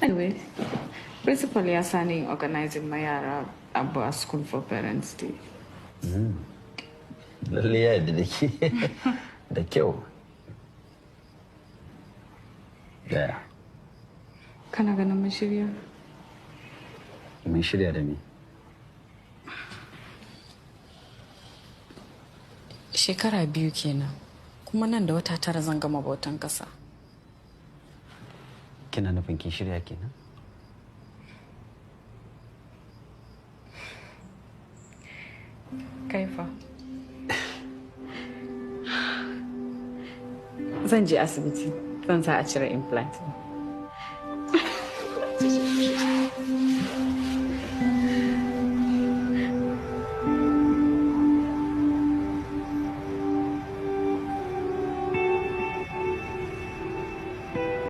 Anyway, principal ya sani organizing ma yara abu a school for Parents Day. Lalle ya yarda da ke da kyau. Yaya? Kana ganin mun shirya? Mun shirya da me? Shekara 2 kenan, kuma nan da wata 9 zan gama bautan kasa. Kina nufin kin shirya kenan? Kaifa. Zan je asibiti, zan sa a cire implant.